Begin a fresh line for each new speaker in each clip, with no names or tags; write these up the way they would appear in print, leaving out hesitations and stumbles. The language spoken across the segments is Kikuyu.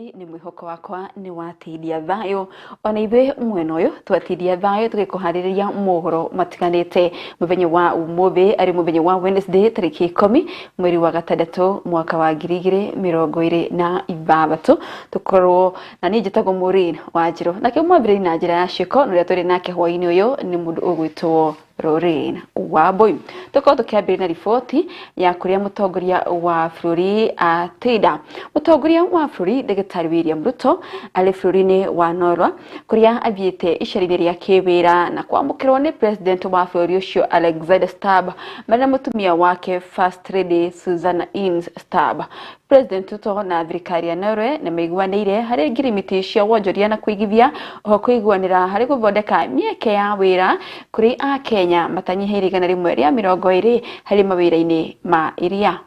Nĩ mwĩhoko wakwa nĩ watindia thayũ ona ithuĩ mwena ũyũ twatindia thayũ tũgĩkũharĩrĩria mohoro matiganĩte mũthenya wa ũmũthĩ arĩ mũthenya wa Wednesday tarĩki 10 mweri wa gatandatũ mwaka wa 2026 tũkorwo na niĩ njĩtagwo Maureen Wanjirũ nake mwambĩrĩri na njĩra ya ciĩko na ũrĩa tũrĩ nake hwaĩ-inĩ ũyũ nĩ mũndũ ũgwĩtwo Lorraine Wambui. Tũkorwo tũkĩambĩrĩria na riboti ya kũrĩa mũtongoria wa bũrũri atinda. Mũtongoria wa bũrũri Ndagĩtarĩ William Ruto arĩ bũrũri-inĩ wa Norway kũrĩa athiĩte icera-inĩ rĩa kĩwĩra na kwamũkĩrwo nĩ president wa bũrũri ũcio Alexander Stubb marĩ na mũtumia wake First Lady Susanna Ines Stubb. President Ruto na thirikari ya Norway nĩ maiguanĩire harĩ ngirimiti cia wonjoria na kũigithia oho kũiguanĩra harĩ gũthondeka mĩeke ya wĩra kũrĩ Akenya matanyihĩire 120 harĩ mawĩra-inĩ ma iria.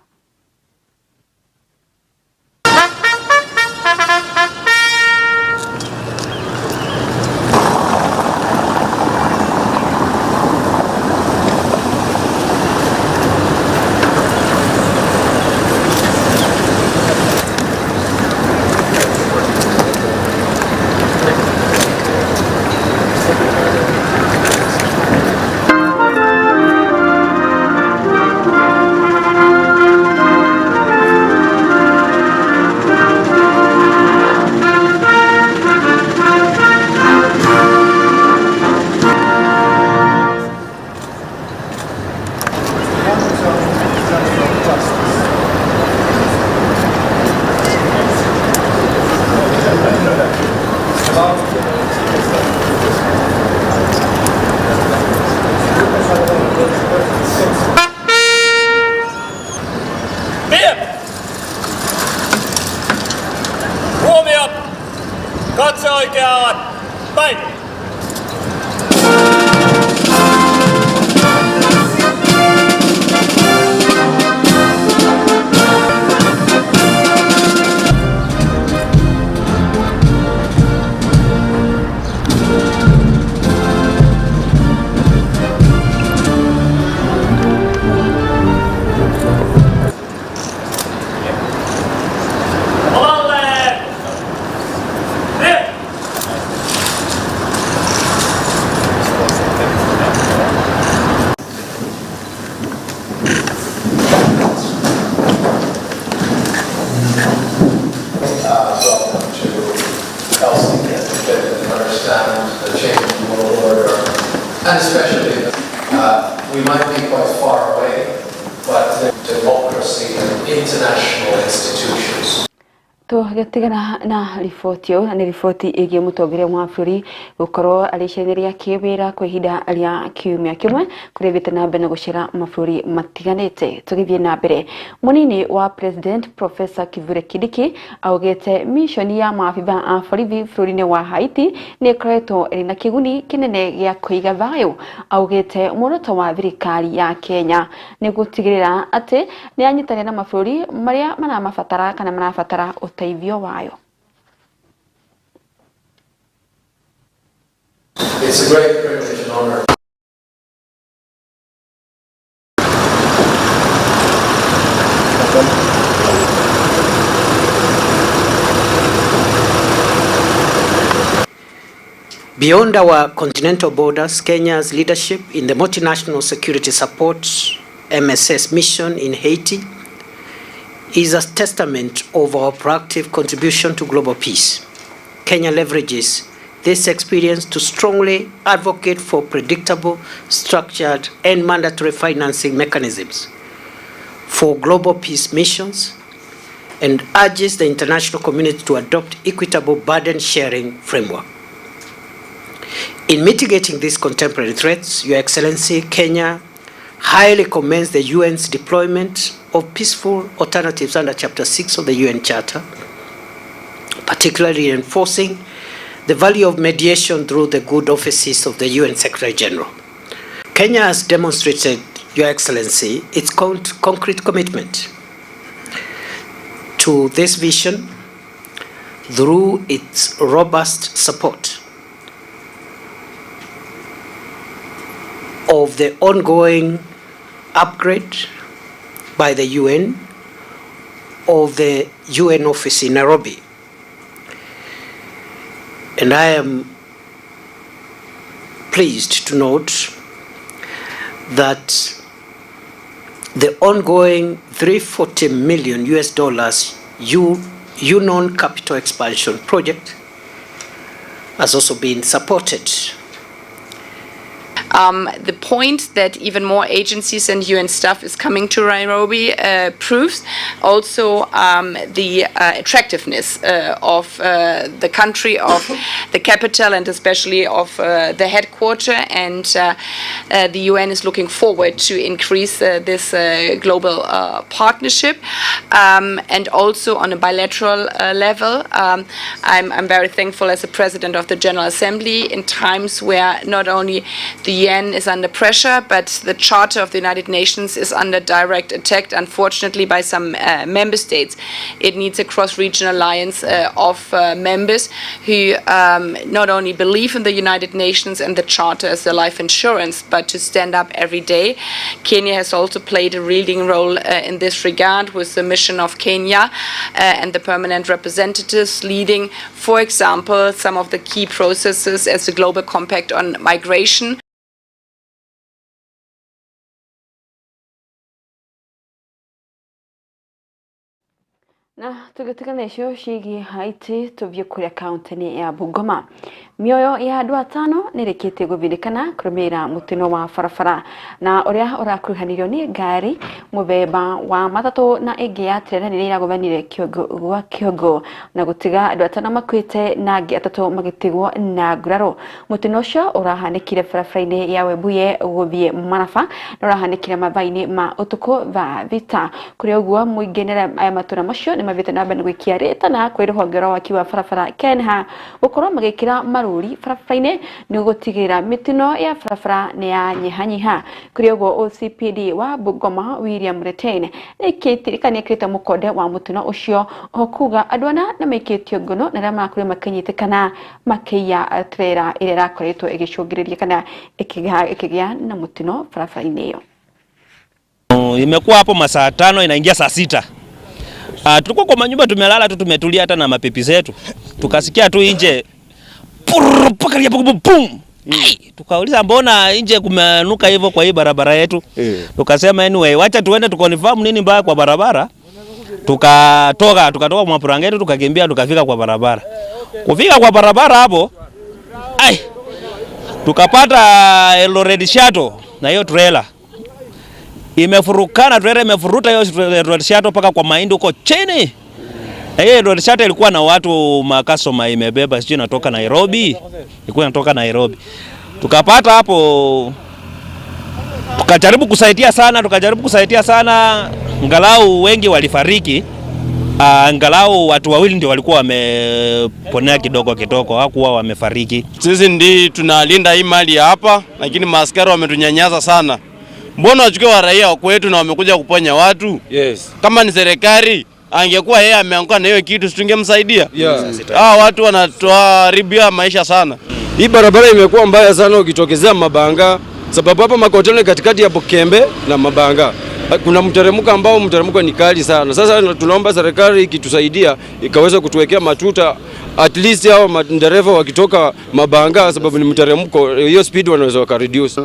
Huomio! Katse oikeaan! Päin! Ovalle! Nyt!
Welcome to Helsinki and understand the changing world order, and especially we might be quite far away, but democracy and international institutions.
Tũgĩtigana na riboti ĩyo na nĩ riboti ĩgiĩ mũtongoria wa bũrũri gũkorwo arĩ icera-inĩ rĩa kĩwĩra kwa ihinda rĩa kiumia kĩmwe kũrĩa athiĩte na mbere na gũcera mabũrũri matiganĩte. Tũgĩthiĩ na mbere, mũnini wa president Professor Kithure Kindiki augĩte mission ya maabitha a borithi bũrũri-inĩ wa Haiti nĩ ĩkoretwo ĩrĩ na kĩguni kĩnene gĩa kũiga thayũ. Augĩte muoroto wa thirikari ya Kenya nĩ gũtigĩrĩra atĩ nĩ yanyitanĩra na mabũrũri marĩa maramabatara kana marabatara ũteithio wayo.
It's a great privilege and honor.
Beyond our continental borders, Kenya's leadership in the Multinational Security Support MSS mission in Haiti is a testament of our proactive contribution to global peace. Kenya leverages this experience to strongly advocate for predictable, structured, and mandatory financing mechanisms for global peace missions and urges the international community to adopt equitable burden-sharing framework. In mitigating these contemporary threats, Your Excellency, Kenya highly commends the UN's deployment of peaceful alternatives under Chapter 6 of the UN Charter, particularly enforcing the value of mediation through the good offices of the UN Secretary General. Kenya has demonstrated, Your Excellency, its concrete commitment to this vision through its robust support of the ongoing upgrade by the UN of the UN office in Nairobi. And I am pleased to note that the ongoing $340 million UNON capital expansion project has also been supported.
The point that even more agencies and UN staff is coming to Nairobi proves also the attractiveness of the country, of the capital, and especially of the headquarters. And the UN is looking forward to increase this global partnership, and also on a bilateral level. I'm very thankful as the president of the General Assembly in times where not only the UN is under pressure, but the Charter of the United Nations is under direct attack, unfortunately, by some member states. It needs a cross-regional alliance of members who not only believe in the United Nations and the Charter as their life insurance, but to stand up every day. Kenya has also played a leading role in this regard with the mission of Kenya and the permanent representatives leading, for example, some of the key processes as the Global Compact on Migration.
Na tũgĩtigana icio ciĩgiĩ Haiti tũthiĩ kũrĩa kaunti-inĩ ya Bungoma. Mĩoyo ya andũ atano nĩrĩkĩtie gũthirĩkana kũrũmĩrĩra mũtino wa barabara na ũrĩa ũrakuruhanirio nĩ ngari mũthemba wa matatũ na ĩngĩ ya tereni iria iragũthanire kĩongo gwa kĩongo na gũtiga andũ atano makuĩte na angĩ atatũ magĩtigwo na nguraro. Mũtino ũcio ũrahanĩkire barabara-inĩ ya Webuye gũthiĩ Maraba na ũrahanĩkire mathaa-inĩ ma ũtukũ thaa thita. Kũrĩ ũguo mũingĩ na aya matũra macio nĩmathiĩte na mbere na gwĩkia rĩtana kwĩ rũhonge rwa waki wa barabara KENHA gũkorwo magĩkĩra marũri barabara-inĩ nĩguo gũtigĩrĩra mĩtino ya barabara nĩ yanyihanyiha. Kũrĩ ũguo OCPD wa Bungoma William Retain nĩekĩrĩte mũkonde wa mũtino ũcio o kuga andũ ana nĩmaikĩtio ngono na arĩa marakorirwo makĩnyitĩkana makĩiya trailer ĩrĩa ĩrakoretwo ĩgĩcũngĩrĩria kana ĩkĩgĩa na mũtino barabara-inĩ ĩyo.
Imekuwa hapo masaa 5 inaingia saa 6. Tulikuwa kwa manyumba tumelala tu tumetulia hata na mapipi zetu. Tukasikia tu nje pum. Tukauliza mbona nje kumenuka hivyo kwa hii barabara yetu. Tukasema anyway wacha tuende tukonfirm nini mbaya kwa barabara. Tukatoka kwa mapurangeti tukakimbia tukafika kwa barabara. Kufika kwa barabara hapo tukapata Eldoret Shuttle na hiyo trailer. Imefurukana, trailer imefuruta hiyo Eldoret Shuttle paka kwa mahindi huko chini. Na hiyo Eldoret Shuttle ilikuwa na watu makasoma imebeba, sijui inatoka Nairobi. Ilikuwa inatoka Nairobi. Tukapata hapo, tukajaribu kusaidia sana, angalau wengi walifariki. Angalau watu wawili ndio walikuwa wameponea kidogo kidogo, hawakuwa wamefariki.
Sisi ndi tunalinda hii mali hapa, lakini maaskari wametunyanyasa sana. Mbona wachukue wa raia wa kwetu na wamekuja kuponya watu?
Yes.
Kama ni serikali angekuwa yeye ameanguka na hiyo kitu tungemsaidia.
Yeah.
Watu wanatuharibia maisha sana.
Hii barabara imekuwa mbaya sana ukitokezea Mabanga, sababu hapa Makoteni katikati ya Bukembe na Mabanga kuna mteremko ambao mteremko ni kali sana. Sasa tunaomba serikali ikitusaidia ikaweza kutuwekea matuta at least hao madereva wakitoka Mabanga, sababu ni mteremko, hiyo speed wanaweza wakareduce.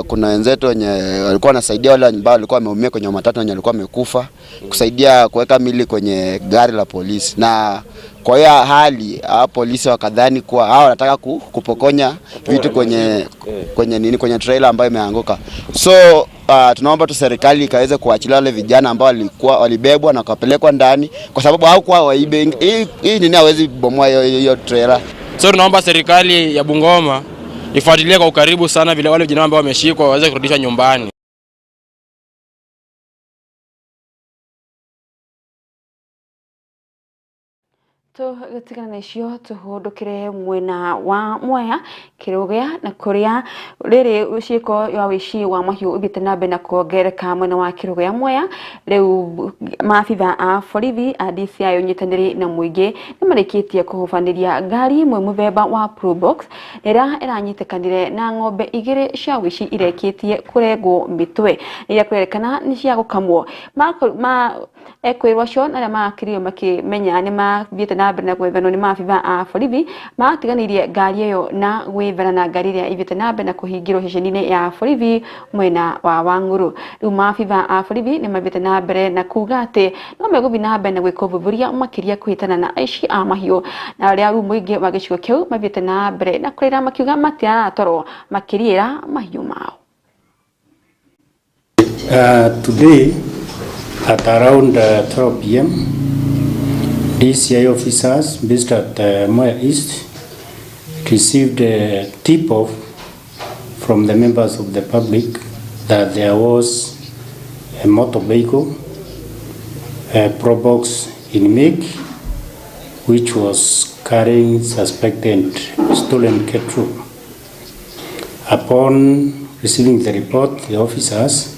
Kuna wenzetu wenye walikuwa wanasaidia wale ambao walikuwa wameumia kwenye matatu na walikuwa wamekufa, kusaidia kuweka mili kwenye gari la polisi. Na kwa hiyo hali polisi wakadhani kuwa hao wanataka kupokonya vitu kwenye nini, kwenye trailer ambayo imeanguka. So tunaomba tu serikali ikaweze kuachilia wale vijana ambao walikuwa walibebwa na kupelekwa ndani, kwa sababu hawakuwa waibe hii nini, hawezi bomoa hiyo trailer.
So tunaomba serikali ya Bungoma ifuatilie kwa ukaribu sana vile wale vijana ambao wameshikwa waweze kurudishwa nyumbani.
Tũgĩtigana na icio tũhũndũkĩre mwena wa Mwea Kĩrũgĩa na kũrĩa rĩrĩ ciĩko ya wĩici wa mahiũ ũthiĩte na mbere na kuongerereka mwena wa Kĩrũgĩa Mwea. Rĩu maabitha a borithi a DCI ũnyitanĩri na mũingĩ nĩmarĩkĩtie kũhubanĩria ngari ĩmwe mũthemba wa Probox ĩrĩa ĩranyitĩkanire na ng'ombe igĩrĩ cia wĩici irekĩtie kũrengwo mĩtwe iria kũrerĩkana nĩ cia gũkamwo. Ekwĩrwo acio na arĩa marakĩrio makĩmenya nĩ mathiĩte na na mbere na gwethanwo nĩ maabitha a borithi matiganĩirie ngari ĩyo na gwĩthana na ngari ĩrĩa ithiĩte na mbere na kũhingĩrwo ceceni-inĩ ya borithi mwena wa Wang'ũrũ. Rĩu maabitha a borithi nĩ mathiĩte na mbere na kuga atĩ no megũthiĩ na mbere na gwĩka ũthuthuria makĩria kũhĩtana na aici a mahiũ na arĩa rĩu mũingĩ wa gĩcigo kĩu mathiĩte na mbere na kũrĩra makiuga matiratwarwo makĩriĩra mahiũ mao.
Today at around 12 p.m. DCI officers based at Mwea East received a tip-off from the members of the public that there was a motor vehicle, a Probox in make, which was carrying suspected stolen cattle. Upon receiving the report, the officers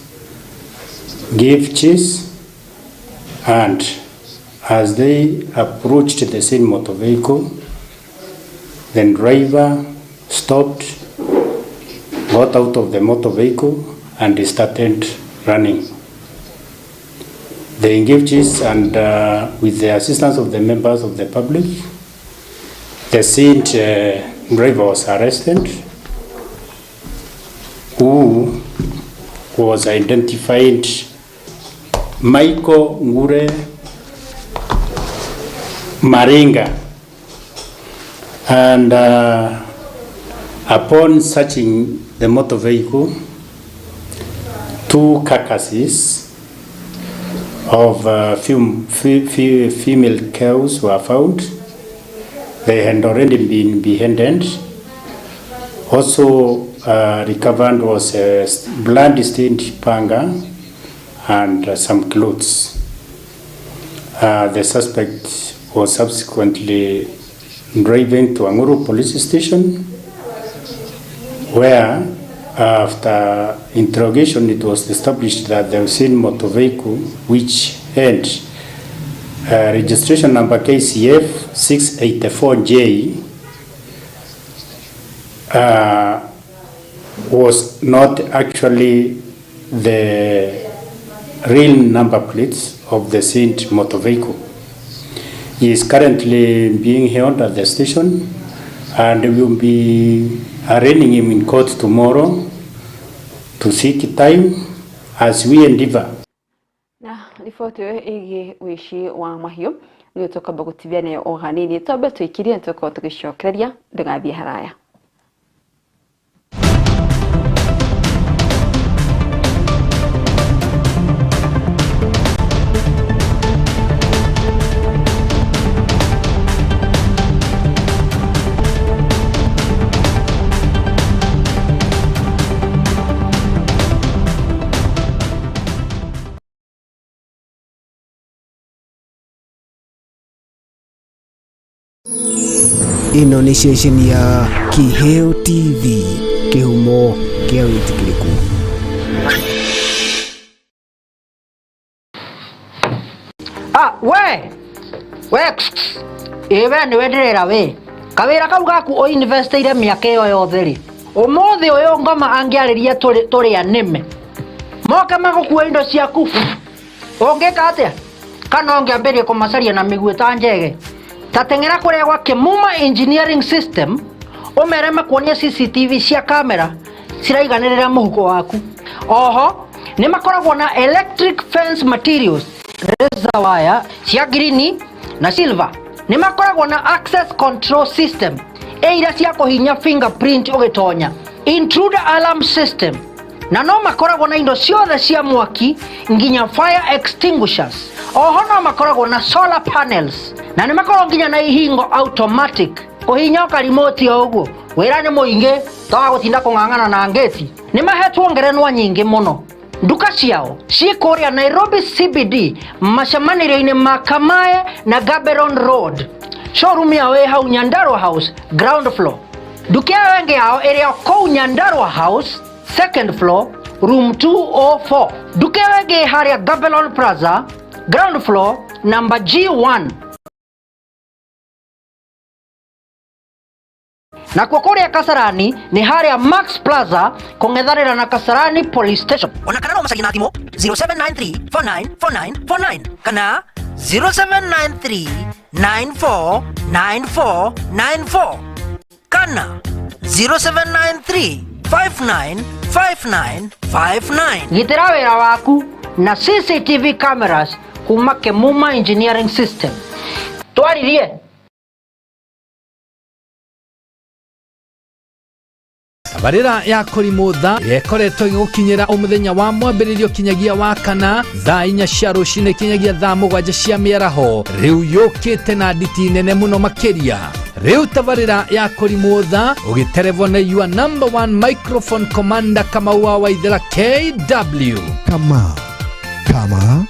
gave chase, and as they approached the same motor vehicle, the driver stopped, got out of the motor vehicle, and started running. They gave chase, and with the assistance of the members of the public, the same driver was arrested, who was identified Michael Ngure Maringa. And upon searching the motor vehicle, two carcasses of female cows were found. They had already been beheaded. Also recovered was a blood-stained panga and some clothes. The suspect was subsequently driven to Anguru police station, where after interrogation it was established that the same motor vehicle, which had registration number KCF 684J, was not actually the real number plates of the said motor vehicle. He is currently being held at the station, and we will be arraigning him in court tomorrow to seek time as we endeavor.
Na riboti ĩyo ĩgiĩ ũici wa mahiũ nĩ tũkwamba gũtithia nayo o hanini twambe tũikirie tũkorwo tũgĩcokereria ndũgathiĩ haraya.
Ĩno nĩ ceceni ya Kiheo TV, kĩhumo kĩa wĩtĩkĩrĩku.
We we ĩ we nĩwe ndĩrera we kawĩra kau gaku ũinvestĩire mĩaka ĩyo yothe rĩ, ũmũthĩ ũyũ ngoma angĩarĩria tũrĩ anĩme moke magũkua indo ciaku ũngĩka atĩa? Kana ũngĩambĩrĩria kũmacaria na mĩguĩ ta njege? Tateng'era kũrĩa gwa Kĩmuma Engineering System ũmere makuonie CCTV cia kamera ciraiganĩrĩra mũhuko waku. Oho nĩ makoragwo na electric fence materials, razor wire cia green na silver. Nĩ makoragwo na access control system ĩira cia kũhinya fingerprint ũgĩtonya, intruder alarm system, na no makoragwo na indo ciothe cia mwaki nginya fire extinguishers. Oho no makoragwo na solar panels na nĩ makoragwo nginya na ihingo automatic kũhinya o karimoti o ũguo. Wĩra nĩ mũingĩ to wa gũtinda kũng'ang'ana na ngĩti. Nĩ mahetwo ngerenwa nyingĩ mũno. Nduka ciao ciĩ kũrĩa Nairobi CBD macemanĩrio-inĩ ma Kamae na Gaborone Road. Showroom yao ĩ hau Nyandarua House ground floor. Nduka ĩyo ĩngĩ yao ĩrĩ o kũu Nyandarua House second floor room 204. Nduka ĩyo ĩngĩ harĩa Gaborone Plaza ground floor number G1. Nakuo kũrĩa Kasarani nĩ harĩa Max Plaza kũng'ethanĩra na Kasarani Police Station.
Ona kana no macarie na thimũ 0793 494949 kana
0793 949494 kana 0793 595959. Gitĩra wĩra waku na CCTV cameras kuma Kemuma Engineering System. Twaririe.
Tabarĩra ya kũrimũ tha ĩrĩa ĩkoretwo ĩgĩgũkinyĩra o mũthenya wa mwambĩrĩrio kinyagia wa kana thaa 4 cia rũcinĩ kinyagia thaa 7 cia mĩaraho, rĩu yũkĩte na nditi nene mũno makĩria. Rĩu tabarĩra ya kũrimũ tha ũgĩterevwo nĩ your number one microphone commander Kamau wa Waithera KW.
Kama kama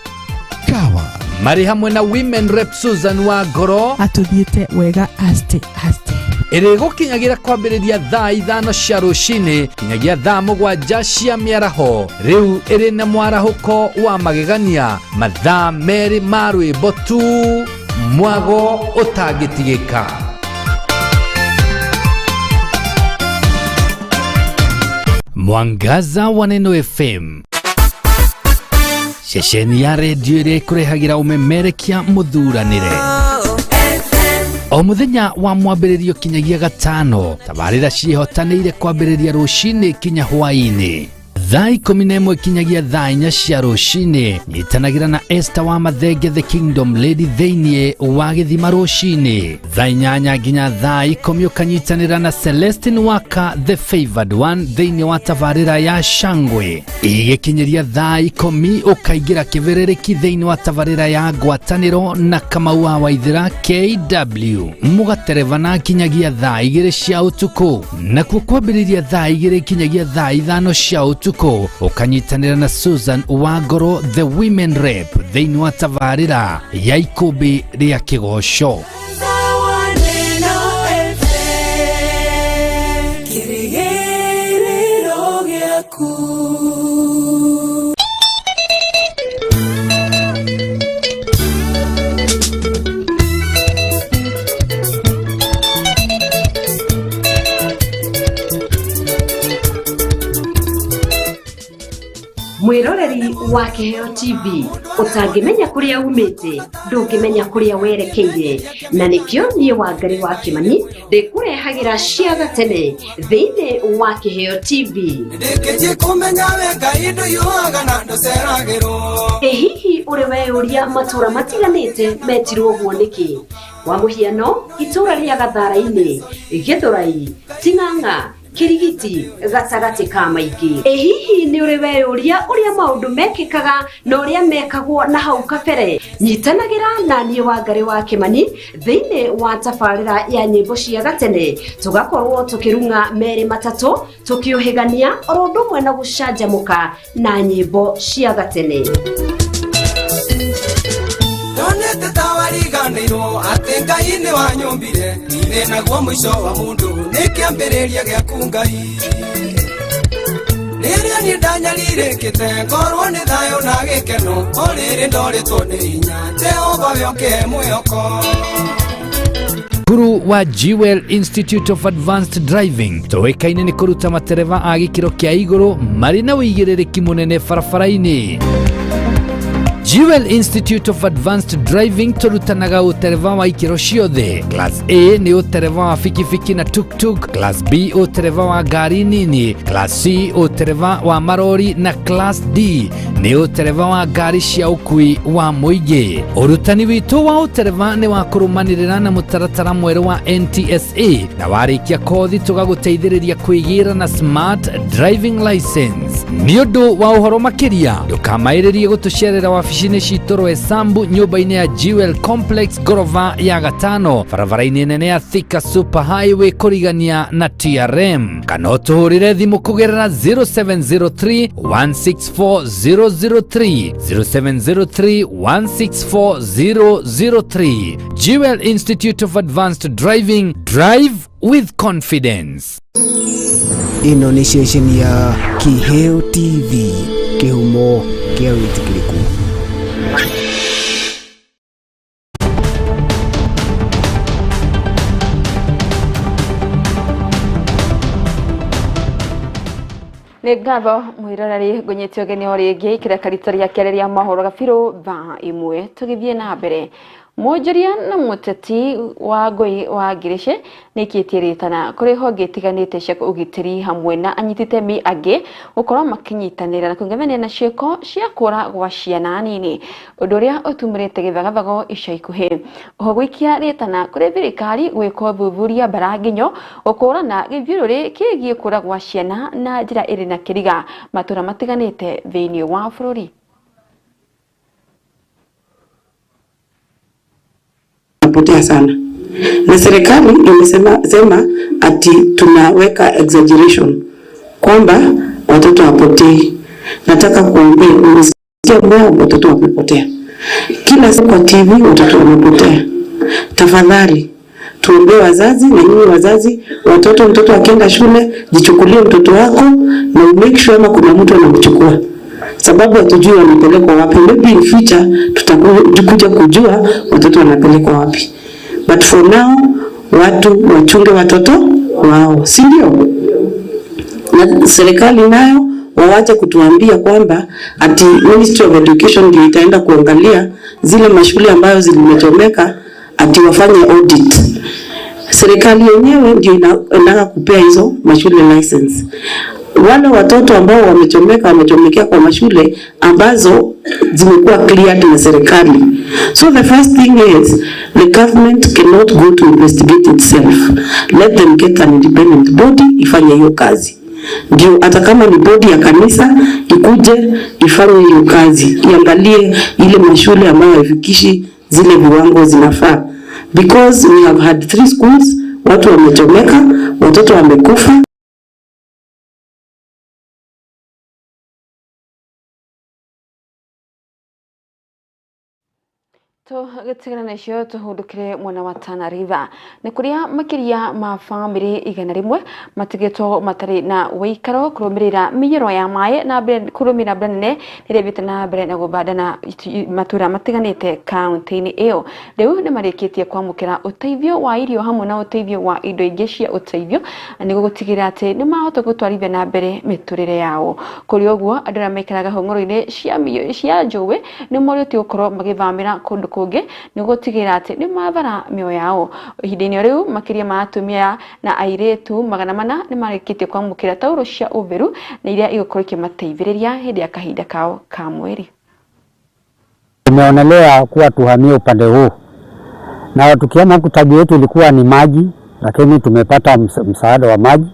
kawa
marĩ hamwe na women rep Susan wa Ngoro
atũthiĩte wega aste aste.
Ĩrĩgũkinyagira kwambĩrĩria thaa 5 cia rũcinĩ kinyagia thaa 7 cia mĩaraho. Rĩu ĩrĩ na mwarahũko wa magegania, mathaa 2 ma rwĩmbo tu, mwago ũtangĩtigĩka. Mwangaza wa Neno FM, ceceni ya redio ĩrĩa ĩkũrehagĩra ũmemerekia mũthuranĩre o mũthenya wa mwambĩrĩrio kinyagia gatano. Tabarĩra ciĩhotanĩire kwambĩrĩria rũcinĩ kinya hwaĩ-inĩ thaa 11 kinyagia thaa 4 cia rũcinĩ. Nyitanagĩra na Esther wa Mathenge the Kingdom Lady thĩinĩ wa gĩthima rũcinĩ thaa 8 nginya thaa 10 ũkanyitanĩra na Celestine Waka the Favored One thĩinĩ wa tabarĩra ya Shangwe. Igĩkinyĩria thaa 10 ũkaingĩra kĩbĩrĩrĩki thĩinĩ wa tabarĩra ya Ngwatanĩro na Kamau wa Waithera KW, mũgaterebana kinyagia thaa 2 cia ũtukũ. Nakuo kwambĩrĩria thaa 2 kinyagia thaa 5 cia ũtukũ ũkanyitanĩra na Susan Wangoro the Women Rep thĩinĩ wa tabarĩra ya Ikũmbĩ rĩa Kĩgoco.
Mwiroreri wa Kiheo TV utangimenya kuria umite ndungimenya kuria werekeire, na nikio nie Wangari wa Kimani ndikurehagira cia gatene thiini wa Kiheo TV. Ĩ hihi ũrĩ weyũria matũra matiganĩte metirwo ũguo nĩkĩ? Kwa mũhiano, itũra rĩa Gathara-inĩ, Gĩthũrai, Ting'ang'a, Kirigiti gatagatĩ ka maingĩ. Ĩ hihi nĩ ũrĩ weyũria ũrĩa maũndũ mekĩkaga na ũrĩa mekagwo na hau kabere? Nyitanagĩra na niĩ Wangari wa Kimani thĩinĩ wa tabarĩra ya nyĩmbo cia gatene, tũgakorwo tũkĩrung'a merĩ matatũ tũkĩũhĩgania oro ũndũ ũmwe na gũcanjamũka na nyĩmbo cia gatene.
Ndonete ta wariganĩirwo atĩ Ngai nĩ wanyũmbire, ine naguo mũico wa mũndũ nĩ kĩambĩrĩria gĩaku Ngai. Rĩrĩa niĩ ndanyarirĩkĩte ngorwo nĩ thayũ na gĩkeno, o rĩrĩ ndorĩtwo nĩ hinya, Jehova we ũkĩhe mwĩhoko.
Cukuru wa Jewel Institute of Advanced Driving tũĩkaine nĩ kũruta matereba a gĩkĩro kĩa igũrũ marĩ na ũigĩrĩrĩki mũnene barabara-inĩ. Jewel Institute of Advanced Driving tũrutanaga ũtereba wa ikĩro ciothe. Class A nĩ ũtereba wa bikibiki na tuk-tuk, Class B ũtereba wa ngari nini, Class C ũtereba wa marori na Class D nĩ ũtereba wa ngari cia ũkui wa mũingĩ. Ũrutani witũ wa ũtereba nĩ wa kũrũmanĩrĩra na mũtaratara mwerũ wa NTSA, na warĩkia kothi tũgagũteithĩrĩria kwĩgĩra na smart driving license. Nĩ ũndũ wa ũhoro makĩria ndũkamaĩrĩrie gũtũcerera wabici wabici-inĩ citũ Roysambu nyũmba-inĩ ya Jewel Complex ngorova ya gatano barabara-inĩ nene ya Thika Super Highway kũrigania na TRM, kana ũtũhũrĩre thimũ kũgerera 0703 164 003 0703 164 003. Jewel Institute of Advanced Driving, drive with confidence.
Ĩno nĩ ceceni ya Kiheo TV, kĩhumo kĩa wĩtĩkĩrĩku.
Nĩ ngatho mwĩroreri, ngũnyite ũgeni o rĩngĩ kĩreka rita rĩa kerĩ rĩa mohoro gabirũ thaa 1. Tũgĩthiĩ na mbere, mwonjoria na mũteti wa ngũi wa Ngirici nĩikĩtie rĩtana kũrĩ honge itiganĩte cia ũgitĩri hamwe na anyiti itemi angĩ gũkorwo makĩnyitanĩra na kũng'ethanĩra na ciĩko cia kũra gwa ciana nini, ũndũ ũrĩa ũtumĩrĩte gĩthagathago ica ikuhĩ. Oho gũikia rĩtana kũrĩ thirikari gwĩka ũthuthuria mbaranginyo gũkũrana gĩthiũrũrĩ kĩgiĩ kũra gwa ciana na njĩra ĩrĩ na kĩriga matũra matiganĩte thĩinĩ wa bũrũri.
Potea sana na serikali imesema sema ati tunaweka exaggeration kwamba watoto hawapotei. Nataka kuambia, umesikia mbaya, watoto wamepotea kila siku kwa TV, watoto wamepotea. Tafadhali tuombe wazazi na nyinyi wazazi, watoto, mtoto akienda shule jichukulie mtoto wako na make sure kama kuna mtu anamchukua, sababu hatujui wanapelekwa wapi. Maybe in future tutakuja kujua watoto wanapelekwa wapi, but for now watu wachunge watoto wao, si ndio? Na serikali nayo wawache kutuambia kwamba ati Ministry of Education ndio itaenda kuangalia zile mashule ambayo zilimechomeka ati wafanye audit. Serikali yenyewe ndio inaenda kupea hizo mashule license. Wale watoto ambao wamechomeka wamechomekea kwa mashule ambazo zimekuwa cleared na serikali. So the first thing is the government cannot go to investigate itself. Let them get an independent body ifanye hiyo kazi. Ndio hata kama ni bodi ya kanisa ikuje ifanye hiyo kazi, iangalie ile mashule ambayo haifikishi zile viwango zinafaa. Because we have had 3 schools, watu wamechomeka, watoto wamekufa.
Tũgĩtigana na icio tũhũndũkĩre mwena wa Tana River nĩ kũrĩa makĩria ma bamĩrĩ 100 matigĩtwo matarĩ na wĩikaro kũrũmĩrĩra mĩiyũro ya maĩ na kũrũmĩrĩra mbura nene ĩrĩa ĩthiĩte na mbere na gũbandana matũra matiganĩte kaunti-inĩ ĩyo. Rĩu nĩ marĩkĩtie kwamũkĩra ũteithio wa irio hamwe na ũteithio wa indo ingĩ cia ũteithio nĩguo gũtigĩrĩra atĩ nĩ mahota gũtwarithia na mbere mĩtũrĩre yao. Kũrĩ ũguo andũ arĩa maikaraga hũng'ũrũ-inĩ cia njũĩ nĩ morĩtio gũkorwo magĩthamĩra kũndũ kũngĩ nĩguo gũtigĩrĩra atĩ nĩ mathara mĩoyo yao. Ihinda-inĩ rĩu makĩria ma atumia na airĩtu 400 nĩ marĩkĩtie kwamũkĩra taurũ cia ũtheru na iria igũkorwo ikĩmateithĩrĩria hĩndĩ ya kahinda kao ka mweri.
Tumeonelea kuwa tuhamie upande huu, na tukiama huku tabu yetu ilikuwa ni maji, lakini tumepata msaada wa maji.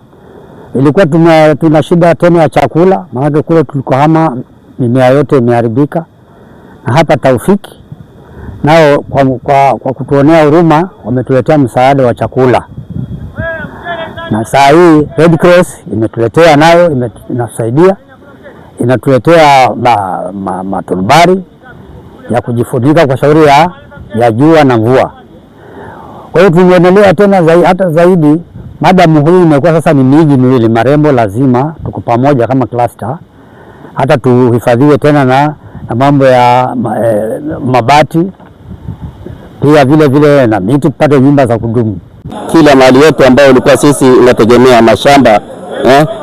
Ilikuwa tuna shida tena ya chakula, maana kule tulikohama mimea yote imeharibika, na hapa Taufiki nao kwa kutuonea huruma wametuletea msaada wa chakula. Na saa hii Red Cross imetuletea nayo, inasaidia, inatuletea maturubari ya kujifunika kwa shauri ya jua na mvua. Kwa hiyo tumeendelea tena hata zaidi, madamu huyu imekuwa sasa ni miji miwili, Marembo lazima tuko pamoja kama cluster, hata tuhifadhiwe tena na mambo ya mabati pia vile vile na miti, tupate nyumba za kudumu.
Kila mali yetu ambayo ilikuwa sisi inategemea mashamba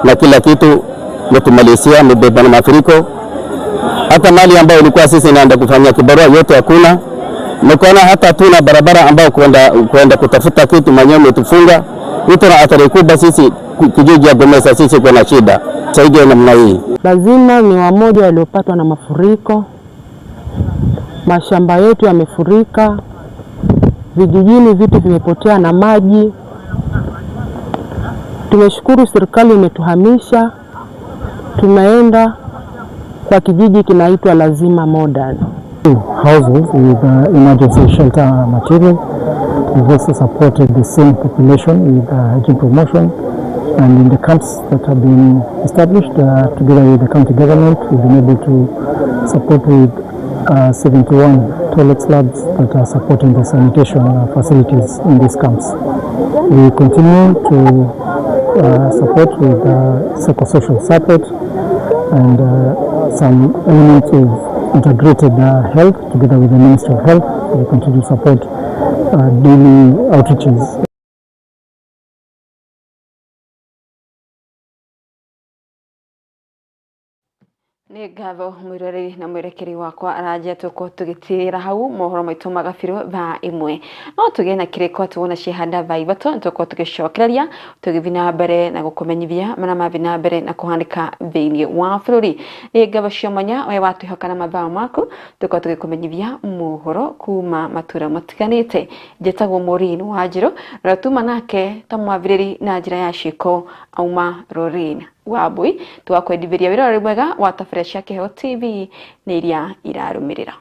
na kila kitu metumalizia mebeba na mafuriko. Hata mali ambayo ilikuwa sisi inaenda kufanya kibarua yote hakuna. Mkono hata tuna barabara ambayo kwenda kutafuta kitu mwenyewe umetufunga. Ito na athari kubwa sisi kijiji ya Gomesa, sisi kuna shida zaidi ya namna hii.
Lazima ni wamoja waliopatwa na mafuriko. Mashamba yetu yamefurika, vijijini vitu vimepotea na maji. Tumeshukuru serikali imetuhamisha, tunaenda kwa kijiji kinaitwa Lazima Modern.
Houses with emergency shelter material. We've also supported the same population with hygiene promotion, and in the camps that have been established together with the county government, we've been able to support with 71 toilet slabs that are supporting the sanitation facilities in these camps. We continue to support with psychosocial support and some elements of integrated health together with the Ministry of Health. We continue to support daily outreaches.
Nĩ ngatho mwĩroreri na mwerekeri wakwa aranja tũkorwo tũgĩtĩra hau mohoro maitũ magabirwo thaa 1 no tũgĩe na kĩrĩko tuona ciahanda thaa 3 tũkorwo tũgĩcokereria tũgĩthiĩ na mbere na gũkũmenyithia marĩa mathiĩ na mbere na kũhanĩka thĩinĩ wa bũrũri. Nĩ ngatho cia mwanya we watwĩhoka na mathaa maku tũkorwo tũgĩkũmenyithia mohoro kuma matũra matiganĩte. Njĩtagwo Maureen Wanjirũ na tuma nake ta mwambĩrĩri na njĩra ya ciĩko auma Lorraine Wambui twakwendithĩria wĩra mwega wa tabarĩra cia Kĩheo TV nĩ iria irarũmĩrĩra.